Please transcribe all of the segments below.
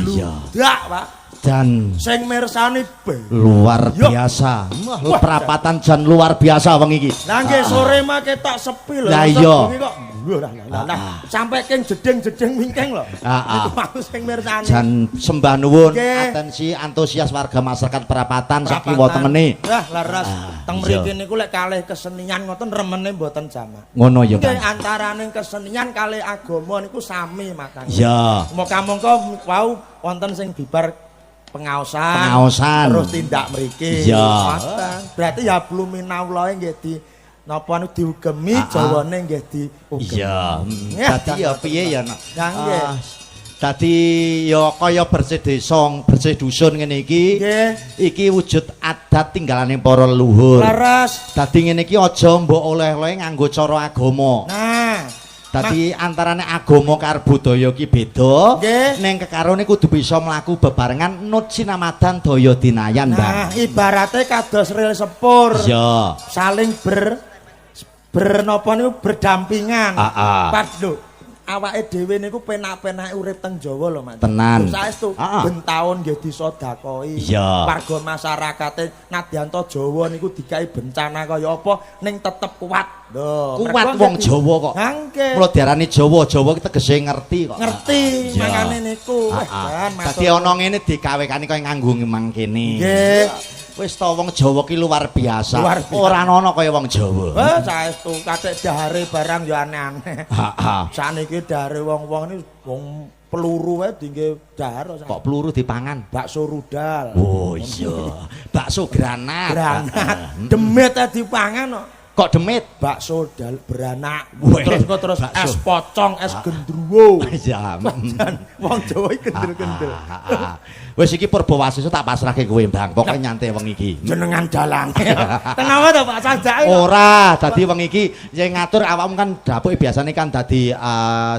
Iya. Dak, Pak. Dan Sing mirsani be. Luar Yo. Biasa. Wah, Wah, perapatan jan luar biasa wengi iki. Lah nggih sore mah ketok sepi lho. Lah Masa iya. bengi kok. Lah lah lah, lah. Sampai keng jeding-jeding wingking lho. Ah, ah. Iku mau sing mirsani. Jan sembah nuwun Nggih. atensi antusias warga masyarakat perapatan sakiwa tengene. Lah leres. Ah, Teng iya. mriki niku lek kalih kesenian ngoten remene mboten jamak. Ngono ya, Nggih Kang. antarane kesenian kalih agama niku sami makane. Iya. Muga-muga wau wonten sing bibar pengaosan. Pengaosan. Terus tindak mriki. Iya. Ngoten. Berarti ya bluminaulae nggih di napa niku diugemi, Ah, ah. jawane nggih diugemi. Iya. Ya, Dadi ya piye ya, Nak? Ya, nggih. Ah, dadi ya kaya bersih desa, bersih dusun ngene iki. Nggih. Iki wujud adat tinggalane para leluhur. Leres. Dadi ngene iki aja mbok oleh-oleh nganggo cara agama. Nah, Dadi antarane agama karo budaya ki beda. Nggih. Ning kekarone kudu bisa mlaku bebarengan nut sinamadan daya dinayan, Nah, Bang. ibaratnya kados rel sepur. Iya. Saling ber ber napa niku berdampingan. Ah, ah. Pas lho, awake dhewe niku penak-penake urip teng Jawa lho, Mas. Tenan. Saestu Ah, ah. ben taun nggih disedakahi. Iya. Warga masyarakate nadyan Jawa niku dikai bencana kaya apa ning tetep kuat. Lho, Kuat mergo wong nggih Jawa kok. Ha nggih. Mula diarani Jawa, Jawa ki tegese ngerti kok. Ngerti Iya. mangane niku. Ah, Wah, ah. jan matur. Dadi ana ngene dikawekane kaya nganggo mangkene. Nggih. Wis to wong Jawa ki luar biasa. Luar biasa. Ora ana kaya wong Jawa. Wah, saestu kathek dahare barang ya aneh-aneh. Heeh. Saniki dahare wong-wong ini wong peluru wae dingge dahar kok. Kok peluru dipangan? Bakso rudal. Oh iya. Bakso granat. Granat. Heeh. Demit ae dipangan kok. Kok demit? Bakso dal beranak. Weh, Terus kok terus bakso. es pocong, es gendruwo. Iya. Jan wong Jawa iki kendel-kendel. Ah, ah, ah. Wis iki Purba Wasiso tak pasrahke kowe, Bang. Pokoke nyantai wengi iki. Jenengan dalange. Kenapa to Pak Sajake? Ora, dadi wengi iki sing ngatur awakmu kan dapuke biasane kan dadi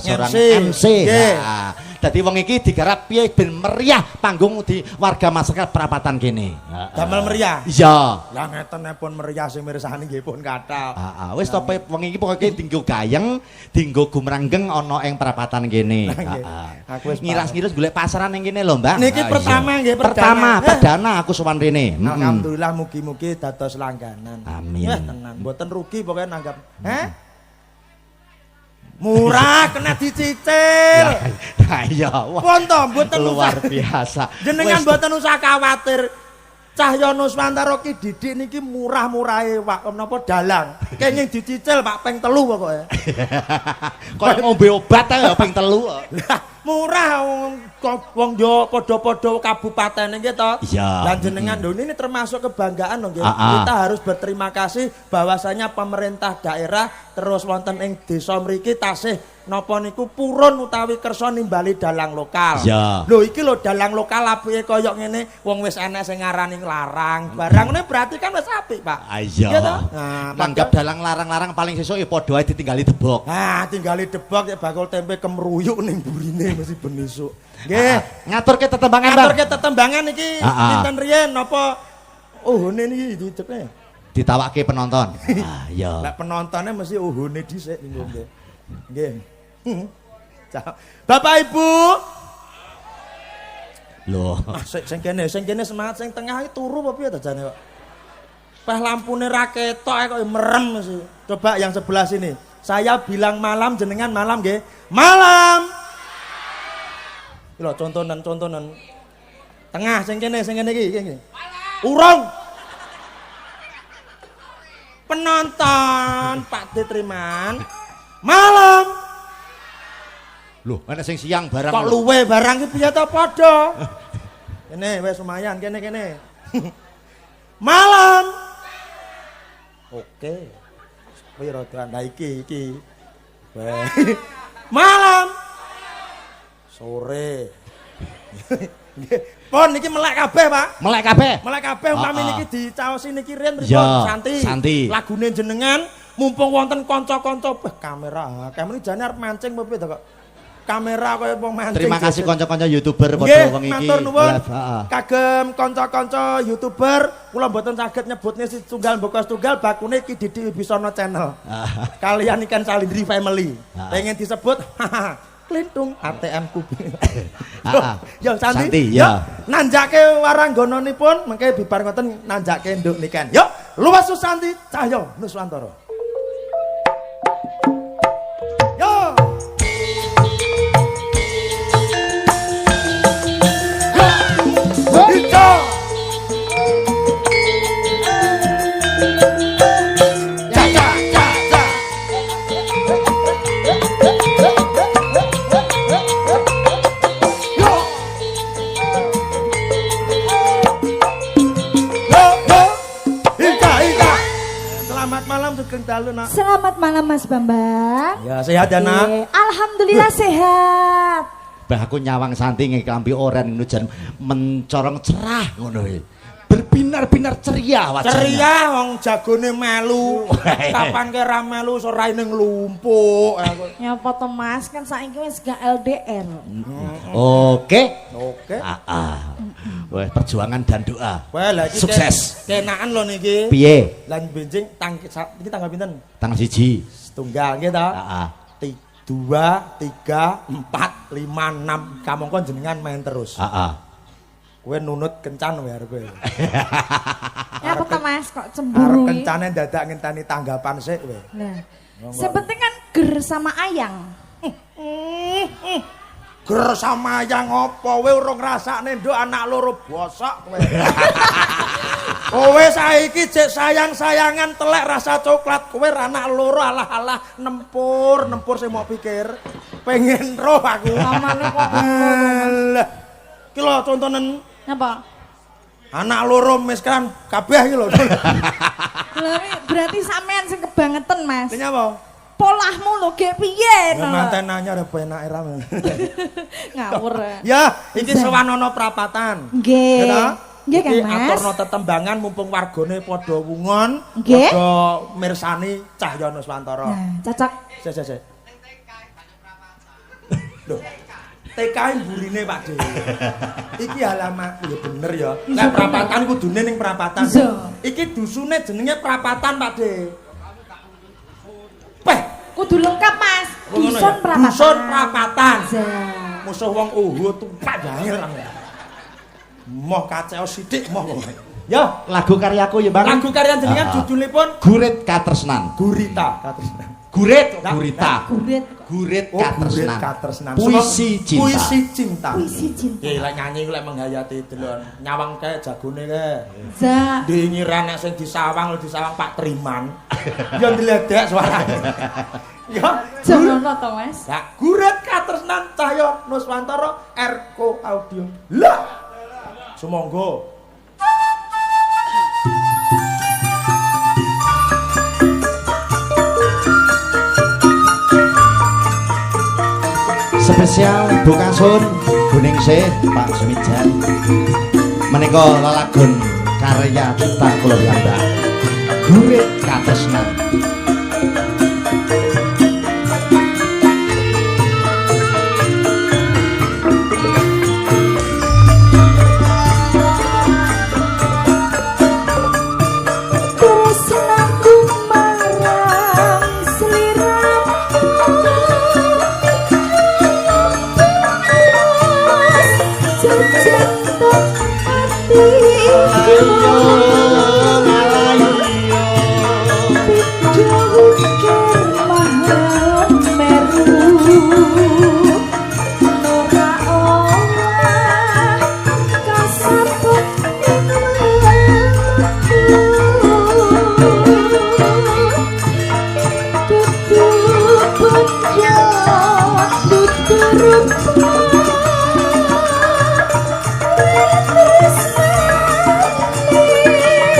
seorang MC. MC. Nggih. Nah, dadi wengi iki digarap piye ben meriah panggung di warga masyarakat perapatan kene. Damel meriah. Iya. Lah ngeten pun meriah sing mirsani nggih pun kathah. Heeh, wis to Pep, wengi iki pokoke dinggo gayeng, dinggo gumranggeng ana ing perapatan kene. Nggih. Heeh. Aku wis Ngiras-ngiris golek pasaran ning kene lho, Mbak. Niki Ah, pertama iya. nggih, perdana. Pertama, perdana aku sowan rene. Mm-mm. Alhamdulillah mugi-mugi dados langganan. Amin. Wah tenan, mboten rugi pokoknya nanggap. Heh? Murah kena dicicil. Lah iya, wah, Pun to mboten luar usah. biasa. Jenengan Wis, mboten usah khawatir. Cahya Nuswantara Ki Didik niki murah-murahe Pak menapa dalang. Kenging dicicil Pak ping 3 pokoke. Kaya ngombe obat ae ya ping 3. Lah murah wong wong yo padha-padha kabupaten nggih to. Iya. Lah jenengan lho ini termasuk kebanggaan lho nggih. Ah, ah. Kita harus berterima kasih bahwasanya pemerintah daerah terus wonten ing desa mriki tasih napa niku purun utawi kersa nimbali dalang lokal. Iya. Lho iki lho dalang lokal apike kaya ngene wong wis enek sing ngarani larang. Barang ngene berarti kan wis apik, Pak. Ah, iya. Nggih to? Nah, Nanggap dalang larang-larang paling sesuk ya padha ae ditinggali debok. Ah, tinggali debok ya bakul tempe kemruyuk ning burine mesti ben esuk. Nggih. Ah, ngaturke tetembangan, Bang. Ngaturke tetembangan iki Ah, ah. pinten riyen napa uhune niki dicekne. Ditawake penonton. Ah, iya. Lah penontonnya mesti uhune dhisik niku nggih. Nggih. Bapak Ibu, Loh. ah, sing kene semangat sing tengah iki turu apa piye ta jane kok. Peh lampune ra ketok ae kok merem mesti. Coba yang sebelah sini. Saya bilang malam jenengan malam nggih. Malam. Iki lho contonan contonan. Tengah sing kene iki iki. Urung. Penonton Pak D Triman. Malam. Loh, ana sing siang barang. Kok lho. luwe barang iki piye to padha. Kene wis lumayan kene kene. Malam. Oke. Kuwi rada nah iki iki. Weh. Malam. Sore. Nggih. Pun niki melek kabeh, Pak. Melek kabeh. Melek kabeh umpami Ah, ah. niki dicaosi niki riyen pripun? Ya, Santi. Santi. Lagune jenengan mumpung wonten kanca-kanca, beh kamera. Kamera jane arep mancing apa piye to kok. Kamera kaya wong mancing. Terima kasih kanca-kanca YouTuber padha Nggih, wengi iki. matur nuwun. Live, heeh. Kagem kanca-kanca YouTuber, kula mboten saged nyebutne si tunggal mboko tunggal bakune Ki Didi Wibisono Channel. Kalian ikan Salindri Family. Pengen disebut klintung ATM ku. Ya Santi. Santi, ya. Nanjake waranggononipun mengke bibar ngoten nanjake nduk niken. Yo, Luwes Susanti Cahya Nuswantara. Yo. Ijo. Ca ca ca ca. Yo. Yo yo. Ika ika. Selamat malam sugeng dalu nak. Selamat malam Mas Bambang. Ya sehat ya nak. Alhamdulillah sehat. Bah aku nyawang Santi nge klambi oren ngono jan mencorong cerah ngono iki. Berbinar-binar ceria wajahnya. Ceria wong jagone melu. Kapan ke ra melu iso raine nglumpuk. Nyapa to Mas, kan saiki wis gak LDR. Oke. Oke. Wah, perjuangan dan doa. Wah, lah iki Sukses. Kenaan lho niki. Piye? Lan benjing tang iki tanggal pinten? Tanggal 1. Setunggal nggih ta? Heeh. 2 3 4 5 6 kamangka jenengan main terus. Heeh. Kowe nunut kencan wae arep kowe. Nyapa to Mas kok Arep cemburu iki? kencane dadak ngenteni tanggapan sik kowe. Lah, sing penting kan ger sama ayang. Ger sama ayang apa kowe urung ngrasakne nduk anak loro bosok kowe. Kowe saiki jek sayang-sayangan telek rasa coklat, kowe anak loro alah-alah nempur, nempur sing mok pikir. Pengen roh aku. Pamane kok Alah. Ki lho contonen Napa? anak loro miskan kabeh iki lho. Lah berarti sampean sing kebangetan Mas. Lha nyapa? Polahmu lho gek piye Ya manten anyar apa enake ra. Ngawur. Ya, iki sowan ana prapatan. Nggih. Ya ta? Nggih kan Iki Mas? aturna tetembangan mumpung wargane padha wungon, Nggih. padha mirsani Cahya Nuswantara. Nah, cocok. Sik sik sik. Lho. TK mburine Pak De. Iki halaman ya bener ya. Nek prapatan kudune ning prapatan. Iya. Iki dusune jenenge prapatan Pak De. Peh, Kudu lengkap Mas. ngono ya? Dusun prapatan. Dusun prapatan. Iya. Musuh wong Uhud tupak jangil. Moh kaceo sithik moh pokoke. Ya, Lagu karyaku ya, Bang. lagu karya jenengan judulipun Gurit Katresnan. Gurita Katresnan. Gurit Gurita. Gurit. Gurit Oh, Gurit Katresnan. Katresnan. Puisi cinta. Puisi cinta. Puisi cinta. Iki lek nyanyi lek menghayati delon nyawang kae jagone kae. Za. Dingiran nek sing disawang lho disawang Pak Triman. Ya ndledek suarane. Ya, Jangan to Mas. Lah, Gurit Katresnan Cahya Nuswantara Erko Audio. Lah. Sumangga. Spesial Bu Kasun, Bu Ningsih, Pak Sumijan. Menika lelagon karya cipta kula piyambak. Gurit Katresnan. Tresnaku marang sliramu jejentok atiku pidha ukir mahal meru ora owah kasabut ing wektu dudu bojo dudu rupa tresnane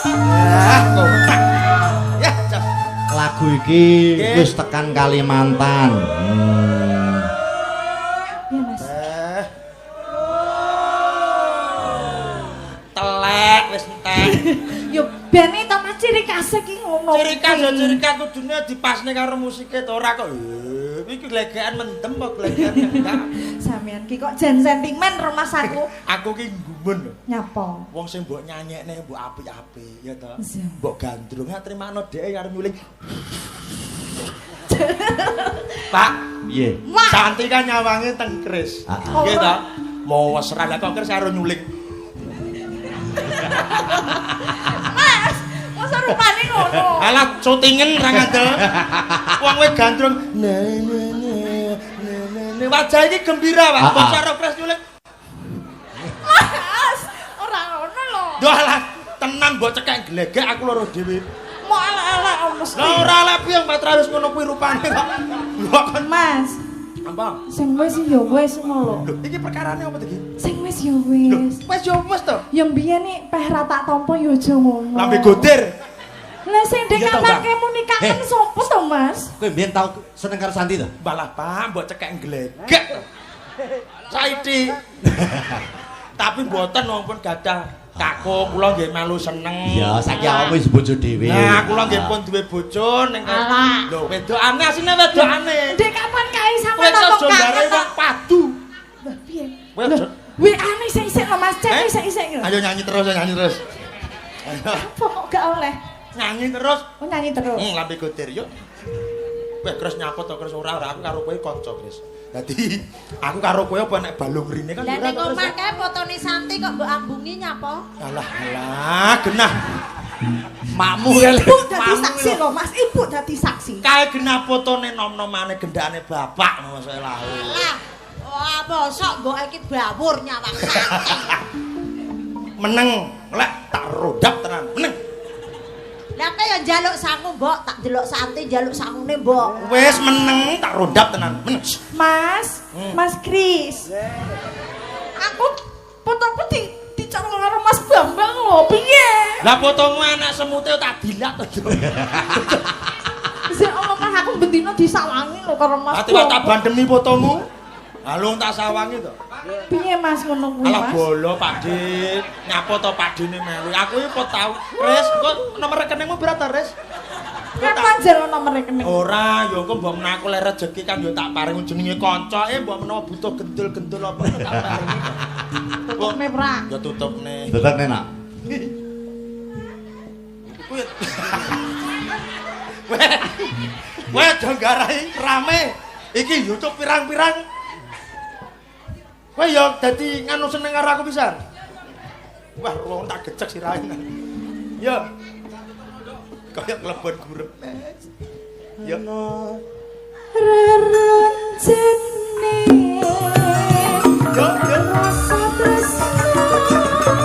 Ah, kotak. Ya, jos. Lagu iki Nggih. wis tekan Kalimantan. Ya, Mas. Eh. Telek wis entek. Yo ben to Mas, ciri khas iki ngono. Ciri khas ya ciri khas, kudune dipasne karo musike to, ora kok. Iki glegekan mendem apa glegekan enggak? Sampeyan ki kok jan sentimen rumasaku. Aku ki gumun lho. Nyapa? Wong sing mbok nyanyekne mbok apik-apik ya to. Iya. Mbok gandrung ya trimano dhek arep nyuling. Pak, Piye? Mak. Santi kan nyawange teng kris. Ah, ah. Nggih to. Mau wesran lah kok kris karo nyuling. Mas, masa rupane ngono? Alah syutingen ra ngandel. Wong we gandrung. Ne ne ne ne ne ne. Wajah iki gembira, Pak. Ah, Mbok ah. karo kris nyuling. Mas, ora ngono lho. Duh alah, tenan mbok cekek glegek aku loro dhewe. Mau elek-elek oh, mesti. Lah ora elek piye Pak wis ngono kuwi rupane kok. Mbok kon Mas, apa? sing wis ya wis ngono lho. Lho, iki perkarane apa to iki? Sing wis ya Lho, wis. wis ya wis to. Ya mbiyen nek peh ra tak tampa ya aja ngono. Lambe godir. Lah sing ndek Iya toh, kapake muni kangen Eh. sapa to, Mas? Kowe mbiyen tau seneng karo Santi to? Balah Pak, mbok cekek glegek. Saiki. Tapi mboten wong pun gadah kakung, kula nggih melu seneng. Iya, saiki awakmu wis bojo dhewe. Nah, kula nggih pun duwe bojo ning Alah. Lho, wedokane asline wedokane. Ndek kapan kae Kowe sampean iso tampa jondare kangen? wong padu. Lah piye? Kowe aja- WA-ne isik-isik lho Mas, cek Eh? isik-isik lho. Ayo nyanyi terus, ayo nyanyi terus. Ayo Apa kok gak oleh? nyanyi terus. Oh nyanyi terus. Lambe godir yuk. Weh, Kris nyapa to Kris ora ora aku karo kowe kanca Kris. Dadi aku karo kowe apa nek balung rine kan Lah ora ning to, Kris. omah kae fotone Santi kok mbok ambungi nyapa? Alah alah genah. Makmu ya. Ibu dadi saksi lho Mas, ibu dadi saksi. Kae genah fotone nom-nomane gendakane bapak masoke lahu. Lah, wah mosok mbok iki bawur nyawang Santi. Meneng, lek tak rodap tenan. Meneng. Lah kowe ya njaluk sangu mbok, tak delok Santi njaluk sangune mbok. Wis meneng tak rodap tenan. Meneng. Mas, Mas Kris. Aku fotoku di dicolong karo Mas Bambang lho, piye? Lah fotomu anak semute tak dilak to. Sik omong aku bendino disawangi lho karo Mas. Ati tak bandemi fotomu. Halo tak sawangi to. Piye Mas ngono kuwi, Alah Mas? bolo Pak Dik. Nyapa to Pak Dine melu. Aku iki po tau. Res, kok nomor rekeningmu berapa to, Res? Kok Kapan jero nomor rekening? Ora, ya engko mbok menawa aku lek rejeki kan ya tak paring jenenge kanca, mbok menawa butuh gendul-gendul apa ya tak paringi. Tutupne pra. Ya tutupne. Tetep enak. Kuwi. Weh. Weh aja nggarai rame. Iki YouTube pirang-pirang. Kowe ya dadi nganu seneng karo aku pisan. Wah, wong tak gecek sirahe. Ya. Kaya klebon gurep. Ya. Rerenjene. Yo, yo. Rasa tresno.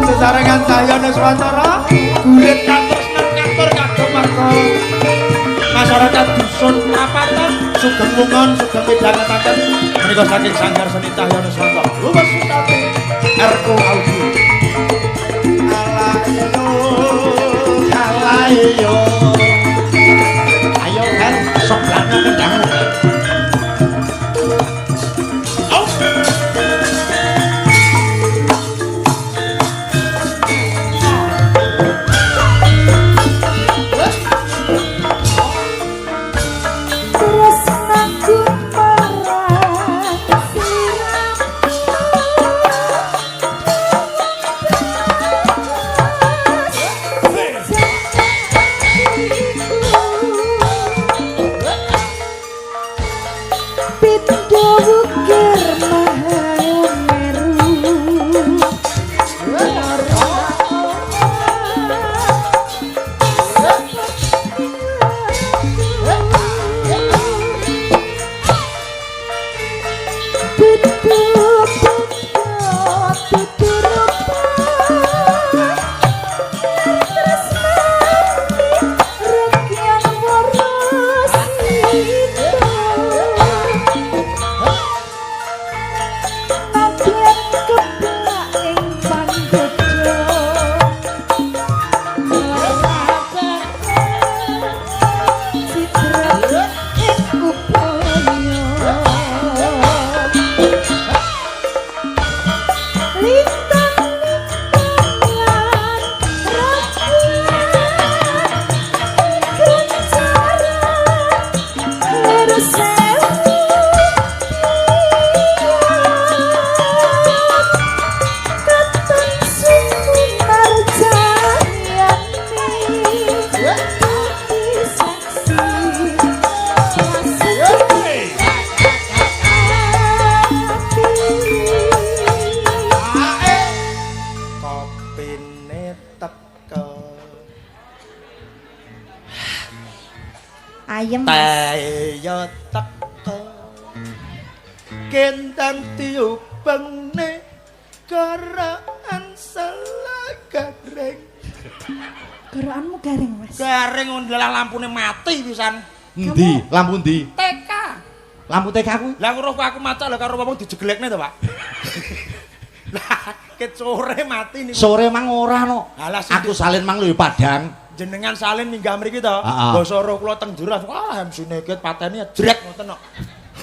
Sesarengan saya Nuswantara, gurit katresnan kantor kagem warga masyarakat dusun Prapatan sugeng wungon sugeng midhangetaken menika saking Sanggar Seni Cahya Nuswantara. Luwes Sutate RO Audio. Alayo, alayo. Ayo kan seblakno kendang. Au. Tresnaku marang sliramu. Lintang lan rembulan kencaran lir sewu katon sumunar jayane dadi saksi ati. Kopine teko. Ayem, Mas. Teh yo teko. Kendang diubengne gorokan selagareng. Gorokanmu garing, Mas. Garing ndalah lampune mati pisan. Endi? Lampu endi? TK. Lampu TK kuwi. Lah weruh aku macak lho karo wong dijeglekne to, Pak. Lah, ket sore mati niku. Sore mang ora no. Alah, sing Aku salin mang lho ya Padang. Jenengan salin minggah mriki to. Heeh. Basa ro kula teng jero langsung, wah MC-ne ket pateni jrek ngoten kok.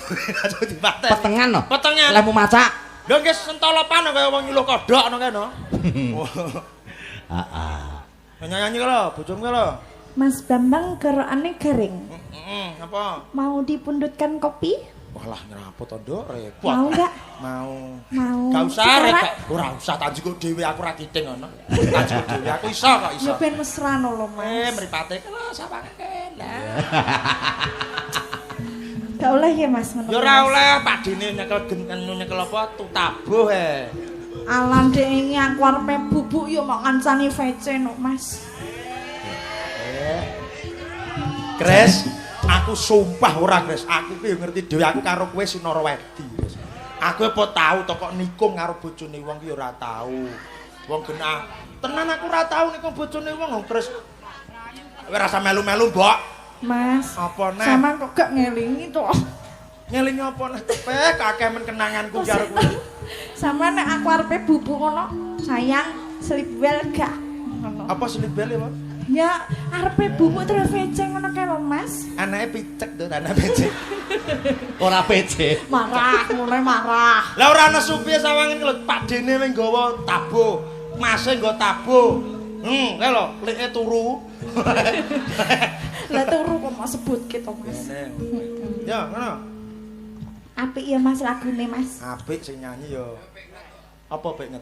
Langsung dipateni. Petengan no. Petengan. Lehmu macak. Lho nggih sentolopan kaya wong nyuluh kodhok ngono kae no. Heeh. Nyanyi lho, bojomu lho. Mas Bambang gorokane garing. Heeh, apa? Mau dipundhutkan kopi? Walah ngerapot to, Nduk, repot. Mau nggak? Mau. Mau. Gak usah Sekarang? rek, ora usah tak njukuk dhewe aku ora kiting ngono. Tak njukuk dhewe aku iso kok iso. Ya ben mesra no lho, Mas. Mripate lho sawangke lah. Gak oleh ya, Mas, ngono. Ya ora oleh Pak Dene nyekel genten nyekel apa tutabuh e. Alan dek ini aku arepe bubuk yo mau ngancani VC no, Mas. Kres, aku sumpah ora Kres, aku ki yo ngerti dhewe aku karo kowe Sinarawedi. Kres. Aku apa tau to kok nikung karo bojone wong ki ora tau. Wong genah. Tenan aku ora tau nikung bojone wong wong Kres. Kowe rasa melu-melu, Mbok. Mas. Apa neh? Sama kok gak ngelingi to. Ngelingi apa neh tepek akeh men kenanganku karo kowe. Sama nek aku arepe bubuk ngono, sayang sleep well gak? Ngono. Apa sleep well ya, Mbok? Ya arepe bubuk terus VC ngono kae lho, Mas. Anake picek to, anake picek. Ora PC. Marah, mulai marah. Lah ora ana supiye sawangen lho Pak Dene wing nggawa tabuh, Mase nggawa tabuh. Kae lho, klike turu. Lah turu kok mau sebut gitu, Mas. Ya, ngono. Apik ya Mas lagune, Mas. Apik sing nyanyi ya. Apa apik nget?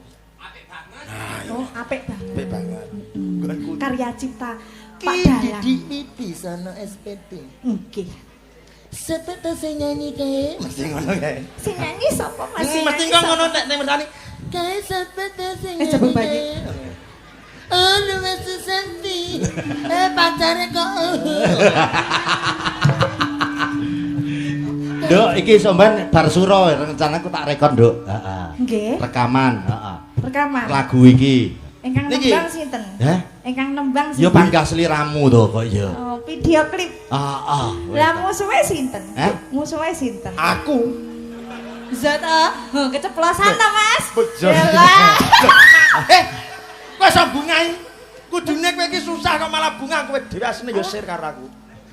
Oh, apik banget. Apik banget. Nggonku. Karya cipta Pak Dalang. Wibisana SPD. Nggih. Sepete sing nyanyi kae. Mesti ngono kae. Sing nyanyi sapa, Mas? Sing Mesti nyanyi kok sapa? ngono nek ning mersani. Kae sepete sing Eh, coba bagi. Oh, luwes Susanti. Eh, pacare kok. Nduk, iki somben bar suro rencanaku tak rekod, Nduk. Heeh. Nggih. Rekaman, heeh. Rekaman. Lagu iki. Ingkang Niki. nembang sinten? Heh? Ingkang nembang sinten? Ya panggah sliramu to kok ya. Oh, video klip. Heeh. Lah musuhe sinten? Heh? Musuhe sinten? Aku. Zat ah, oh, keceplosan ta, Mas? Bejo. Yalah. Eh, kowe iso bungahi. Kudune kowe iki susah kok malah bunga kowe dhewe asline ya sir karo aku.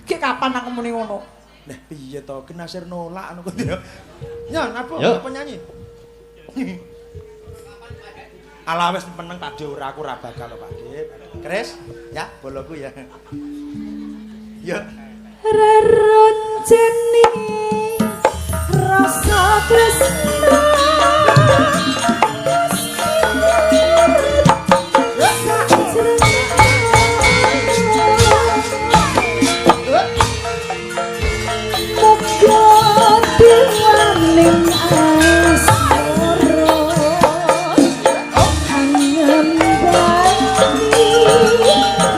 Ki kapan aku muni ngono? Lah piye to kena sir nolak ngono kok ya. Ya, napa Yo. apa nyanyi? Alah wis meneng Pak De ora aku ora bakal lho Pak De. Kris, ya boloku ya. Ya. Reroncene rasa tresna. Muga diwaning asmara angembani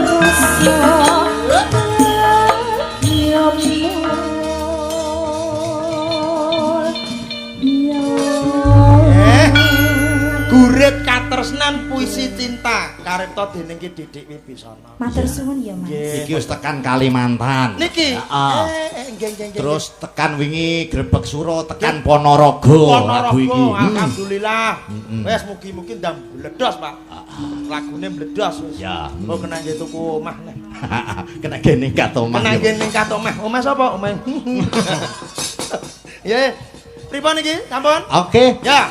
rasa nyemul ya. Eh. Gurit katresnan puisi cinta karepta dening Ki Didik Wibisana. Matur suwun ya, Mas. Nggih. Iki wis tekan Kalimantan. Niki. Heeh. Nggih nggih nggih. Terus tekan wingi Grebek Suro, tekan Ponorogo lagu iki. Ponorogo, alhamdulillah. Mm-mm. Wes mugi-mugi ndang mbledos, Pak. Lagune mbledos wis. Ya. Oh kena nggih tuku omah neh. Kena gene kat omah. Kena yo. nggih ningkat omah. Omah sapa? Omah. Ya. Pripun iki? Sampun? Oke. Ya.